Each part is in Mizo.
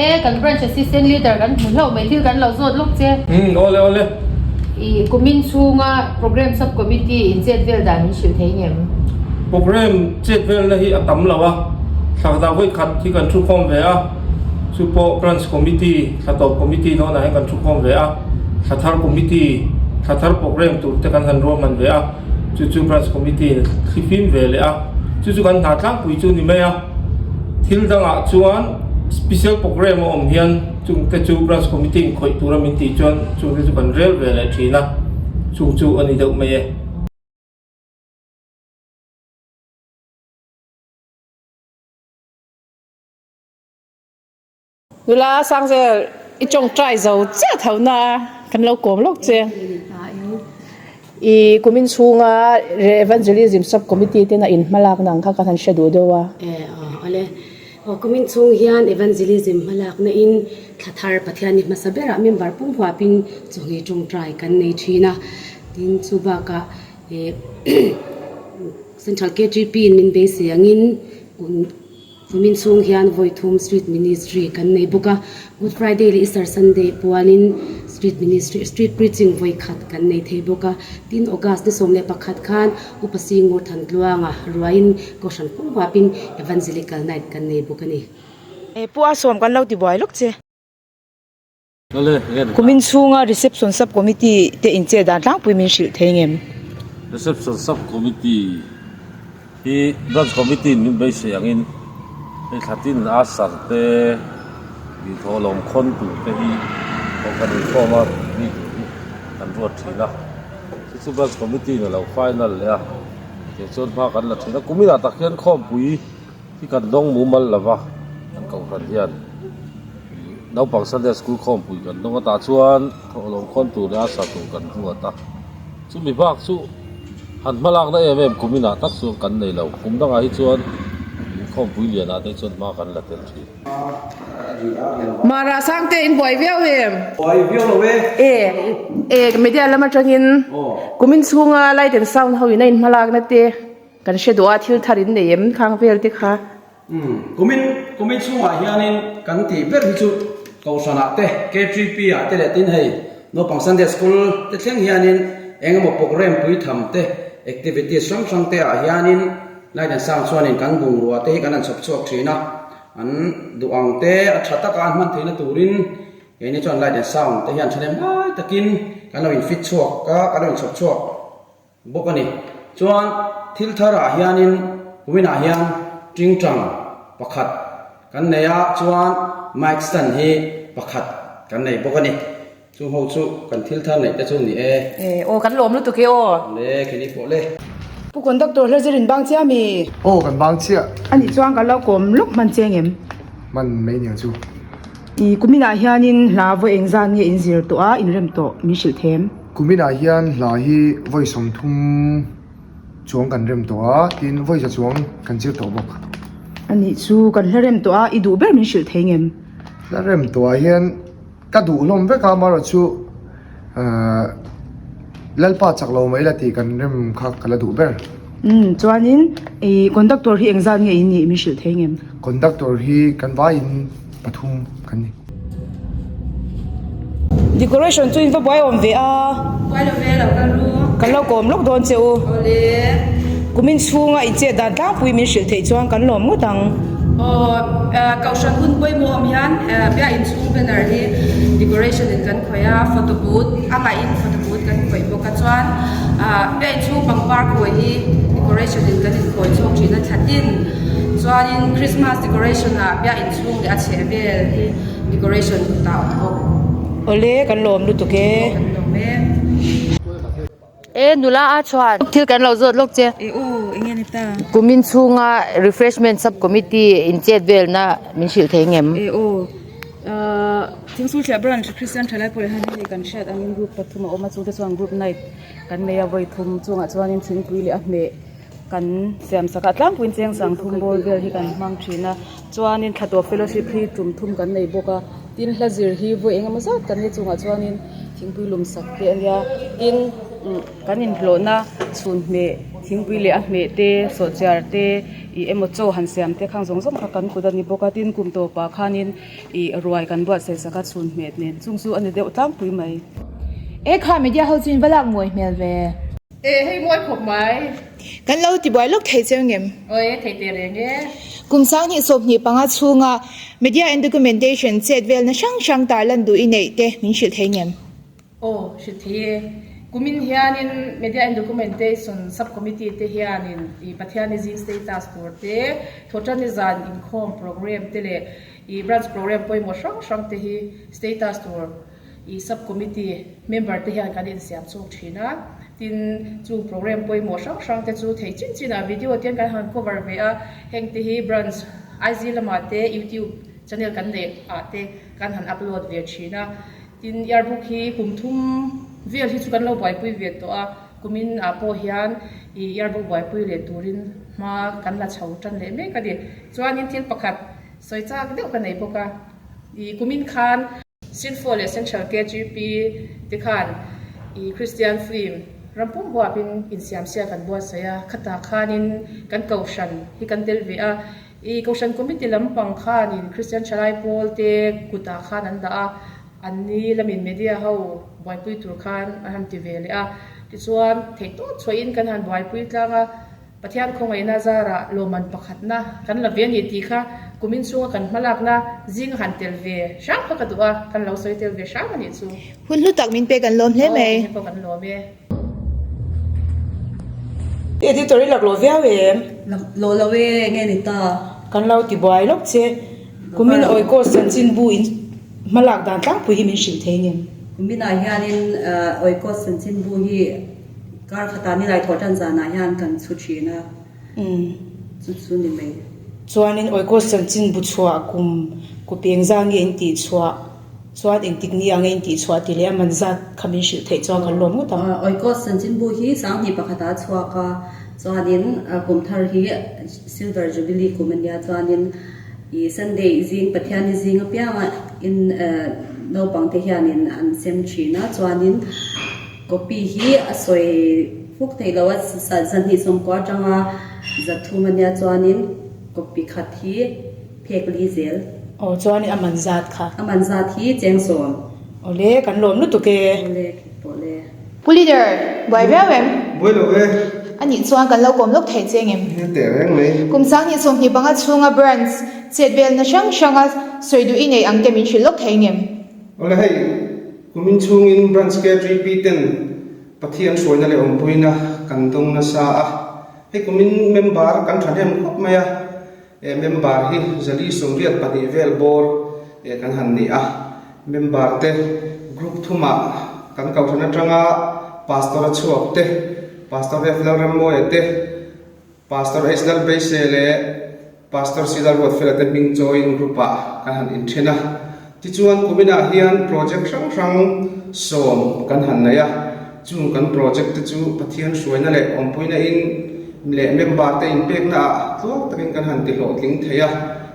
E, kan Branch Assistant Leader kan hmu hlauh mai thil kan lo zawt lawk che. Umm, awle awle. I kumin chhunga Programme Sub Committee in chet vel dan min hrilh thei ngem? Programme chet velna hi a tam lo a, thla dah vawi khat hi kan thu khawm ve a, chu pawh Branch Committee, thla tawp Committee dawnah hian kan thu khawm ve a, thla thar Committee, thla thar Programme tur te kan han ruahman ve a, chu chu Branch Committee in thli fim ve leh a, chu chu kan hna tlangpui chu ni mai a. Thil dangah chuan Special Programme a awm hian chungte chu Branch Committee in khawih tura min tih chuan chungte chu kan rel ve leh thin a, chung chu a ni deuh mai e. Nula Sangzel, i tawngtai zo chiah tho na a, kan lo kawm lawk che. I kumin chhunga Evangelism Sub Committee tena in hmalakna ang kha kan han hre duh deuh a. E aw ale. Aw kumin chhung hian Evangelism hmalakna in thla thar Pathianni hmasa berah member pum huapin chawhni tawngtai kan nei thin a. Tin chu bakah e Central KTP in min beisei angin Kumin chhung hian vawi thum Street Ministry kan nei bawk a, Good Friday leh Easter Sunday pualin Street Ministry, Street Preaching vawi khat kan nei thei bawk a. Tin, August ni 11 khan Upa Singur Thantluanga ruaiin Kohhran pum huapin Evangelical Night kan nei bawk a ni. Pu Asawm kan lo ti buai lawk che. Kumin chhunga Reception Sub Committee te inche dan tlangpui min hrilh thei ngem? Reception Sub Committee hi Branch Committee in min beisei angin hei thla tin a sar te tih thawhlawm khawn tur te hi kohhran inkhawm a mi tur hi kan ruat thin a, chu chu Branch Committee in a lo final leh a, tichuan hma kan la thin a, kuminah tak hian khawmpui. Hi kan dawng mumal lova kan kohhran hian naupang Sunday school khawmpui kan dawng a tah chuan thawhlawm khawn tur leh a sa tur kan ruat a chumi bak chu han hma lakna em em kum inah tak chuan kan nei lo kum dangah hi chuan inkhawmpui lianah te chuan hma kan la tel thin. Mara Sangte in buai viau em? Buai viau lo e. E e media lam atangin kumin chhunga light and sound ho in a in hma lakna te. Kan hre duh a, thil thar in nei em khang vel te kha. Umm, kumin, kumin chhungah hianin kan tih ber hi chu Kohhranah te, KTP ah te leh tin hei naupang Sunday School te thleng hianin eng emaw programme pui tham te, activities hrang hrang te ah hianin Light and Sound chuanin kan bungrua te hi kan han chhawp chhuak thin a, an duh ang te a tha taka an hman theihna turin keini chuan Light and Sound te hian thahnem ngai takin kan lo in fit chhuak a, kan lo inchhawp chhuak. Bawk a ni. Chuan thil tharah hianin kuminah hian tingtang pakhat kan nei a, chuan mic stand hi pakhat kan nei bawk a ni. Chung ho chu kan thil thar neih te chu ni e. E aw kan lawm lutuk e aw. Le khini pawh le. Pu conductor hla zir in bang chiah mi? Aw kan bang chiah. A nih chuan kan lo kawm lawk hman che ngem? Hman mai niang chu. I kuminah hianin hla vawi engzat nge in zir tawh a, in rem tawh min hrilh them? Kuminah hian hla hi vawi 30 chuang kan rem tawh a, tin vawi za chuang kan zir tawh bawk. A nih chu, kan hla rem tawh a, i duh ber min hrilh thei ngem? Hla rem tawh ah hian ka duh hlawm vek a, amaherawh chu ahh Lalpa chak lo mai la tih kan rem kha ka la duh ber. Umm, chuanin i conductor hi engzat nge in nih min hrilh thei ngem? Conductor hi kan vaiin pathum kan ni. Decoration chu in va buai awm ve a. Buai lo ve lo ka ru. Kan lo kawm lawk dawn che u. Awle. Kumin chhunga in chet dan tlangpui min hrilh theih chuan kan lawm ngawt ang. Aw kohhran hun pawimawh awm hian biakin chhung banner hi decoration in kan khawih a photo booth a ngaihin photo booth kan khawih bawk a chuan biakin chhung pangpar khawi hi decoration in kan inkhawi chhuak thin a thla tin chuanin Christmas decoration ah biakin chhung leh a chheh vel hi decoration kutah a awm bawk. Awle kan lawm lutuk e. Kan lawm e. E nula a chuan thil kan lo zawt lawk che. E u enge ni ta. Kumin chhunga refreshment sub committee in chet velna min hrilh thei ngem. E u ahh Thingsulthliah branch Christian thalai pawh hian hei kan hriat angin group pathum a awm a chungte chuan group night kan nei a vawi thum chungah chuanin thingpui leh a hmeh Kan siam sak a tlangpuiin cheng sang thum bawr vel hi kan hmang thin a chuanin thla tawp fellowship hi tum thum kan nei bawk a tin hla zir hi vawi eng emaw zat kan nia chungah chuanin thingpui lum sak te a nia tin kan inhlawhna chhun hmeh. Thingpui leh a hmeh te, sawhchiar te, ih emaw chaw han siam te khang zawng zawng kha kan kut a ni bawk a, tin kum tawpah khanin ih ruai kan buatsaih sak a chhun hmeh nen chung chu a ni deuh tlangpui mai. E kha media ho chu in va lak mawi hmel ve. E hei mawi khawp mai. Kan lo ti buai lawk thei cheu ngem? Aw e thei teh reng e. Kum 2025 chhunga media and documentation chet velna hrang hrang tarlan duh i neih te min hrilh thei ngem? Aw, hrilh thei e. Kumin hianin Media and Documentation Sub-Committee te hianin i Pathiani zing status tur te, Thawhṭani zan inkhawm programme te leh i branch programme pawimawh hrang hrang te hi status tur i Sub-Committee member te hian kan insiam chhuak ṭhin a. Tin, chung programme pawimawh hrang hrang te chu theih chin chinah video te kan han cover ve a, heng te hi branch IG lamah te YouTube channel kan neih ah te kan han upload ve ṭhin a. Tin, yearbook hi kum thum vel hi chu kan lo buaipui ve tawh a, kumin ah pawh hian ih yearbook buaipui leh turin hma kan la chho tan leh mek a ni. Chuanin thil pakhat sawi chak deuh ka nei bawk a, ih kumin khan Sinfo leh Central KGP te khan ih Christian film ram pum huapin insiamsiak an buatsaih a, khatah khanin kan kohhran hi kan tel ve a, I Kohhran Committee lampang khanin Kristian Thalai Pawl te kutah khan an dah a, an ni lamin media ho buaipui tur khan an han ti ve leh a. Tichuan, theihtawp chhuahin kan han buaipui tlang a, Pathian khawngaihna zarah lawmman pakhatna kan la ve a ni tih kha kumin chhunga kan hmalakna zinga han tel ve hram kha ka duh a, kan lo sawi tel ve hram a nih chu. Hun hlu tak min pek an lawm hle mai. Aw, enge pawh kan lawm e. Editor i lak lo viau em? Lak lo lo e, enge ni ta? Kan lo ti buai lawk che. Kumin Oikos chanchinbu in hma lak dan tlangpui hi min hrilh thei ngem? Kuminah hianin Oikos chanchinbu hi kar khatah nilai thawh tan zanah hian kan chhu thin a, chu chu ni mai. Chuanin Oikos chanchinbu chhuah kum kupeng zang nge in tih chhuah? Chuan engtik ni ang e in tih chhuah tih leh a man zat kha min hrilh theih chuan kan lawm ngawt ang. Oikos chanchinbu hi 21 ah a chhuak a, chuanin kum thar hi Silver Jubilee kum a nia, chuanin ih Sunday zing Pathianni zing apianga in naupang te hianin an sem thin a, chuanin copy hi a sawi fuk theih loh a, 290 atanga 300 a nia, chuanin copy khat hi. Phek li zel. Aw chuan a man zat kha. A man zat hi cheng sawm. Awle kan lawm lutuk e. Awle khit pawh le. Pu Leader, buai viau em? Buai lo e. A nih chuan kan lo kawm lawk thei che ngem? He teh reng mai. Kum 2025 chhunga branch chet velna hrang hranga sawi duh i neih ang te min hrilh lawk thei ngem? Awle hei, kumin chhungin branch KGP ten Pathian hruaina leh awmpuina kan dawng nasa a, hei kumin member kan thahnem khawp mai a, He member hi 482 vel bawr kan han ni a, member te group thumah kan kohhran atanga Pastor a chhuak te, Pastor F Lalrammawia te, Pastor H Lalbeise leh Pastor C Lalruatfela te hming chawiin group ah kan han inthen a. Tichuan kuminah hian project hrang hrang sawm kan han nei a, chung kan project te chu Pathian hruaina leh awmpuina in leh member te inpekna ah tluang takin kan han ti hlawhtling thei a,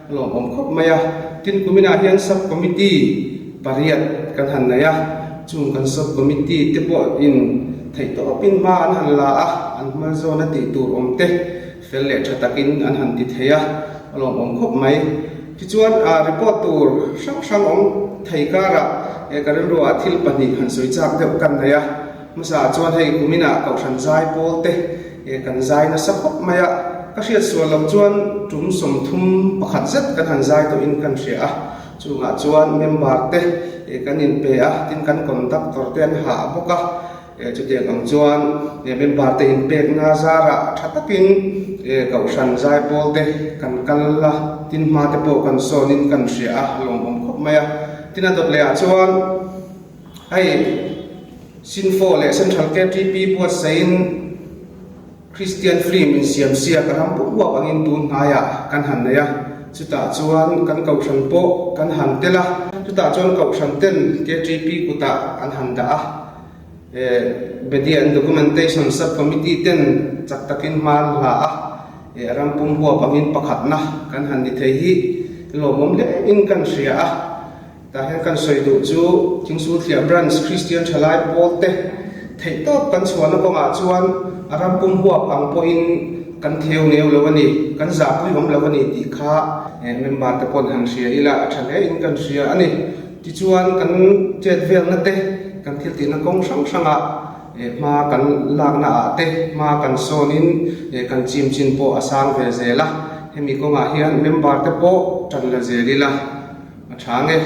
a lawmawm khawp mai a. Tin kuminah hian sub committee pariat kan han nei a, chung kan sub committee te pawh in theihtawpin hma an han la a, an hma zawna tih tur awm te fel leh tha takin an han ti thei a, a lawmawm khawp mai. Tichuan, report tur hrang hrang awm thei karah ka rilruah thil pahnih han sawi chak deuh kan nei a. Hmasa ah chuan hei kuminah Kohhran zai pawl te kan zai nasa khawp mai a, ka hriat sual loh chuan tum 31 zet kan han zai tawhin kan hria a. Chungah chuan member te kan inpe a, tin kan conductor te an hah bawk a. Chutiang ang chuan member te inpekna zarah tha takin Kohhran zaipawl te kan kal a, tin hma te pawh kan sawnin kan hria a, lawmawm khawp mai a. Tin a dawt lehah chuan hei Sinfo leh Central KTP buatsaihin Kristian film insiamsiak ram pum huap angin tun hnaiah kan han nei a, chutah chuan kan Kohhran pawh kan han tel a, chutah chuan Kohhran ten KTP kutah an han dah a, Media and Documentation Sub-Committee ten chak takin hma an hla a, ram pum huap angin pakhatna kan han ni thei hi lawmawm hlein kan hria a. Tah hian kan sawi duh chu Thingsulthliah Branch Kristian Thalai Pawl te. Theihtawp kan chhuahna kawngah chuan a ram pum huap ang pawhin kan theu neu lo a ni, kan zahpui awm lo a ni tih kha member te pawn han hria ila a tha hle in kan hria a ni. Tichuan kan chet velna te, kan thil tihna kawng hrang hrangah hma kan lakna ah te hma kan sawnin kan chim chin pawh a sang ve zel a, hemi kawngah hian member te pawh tan la zel ila a tha nge.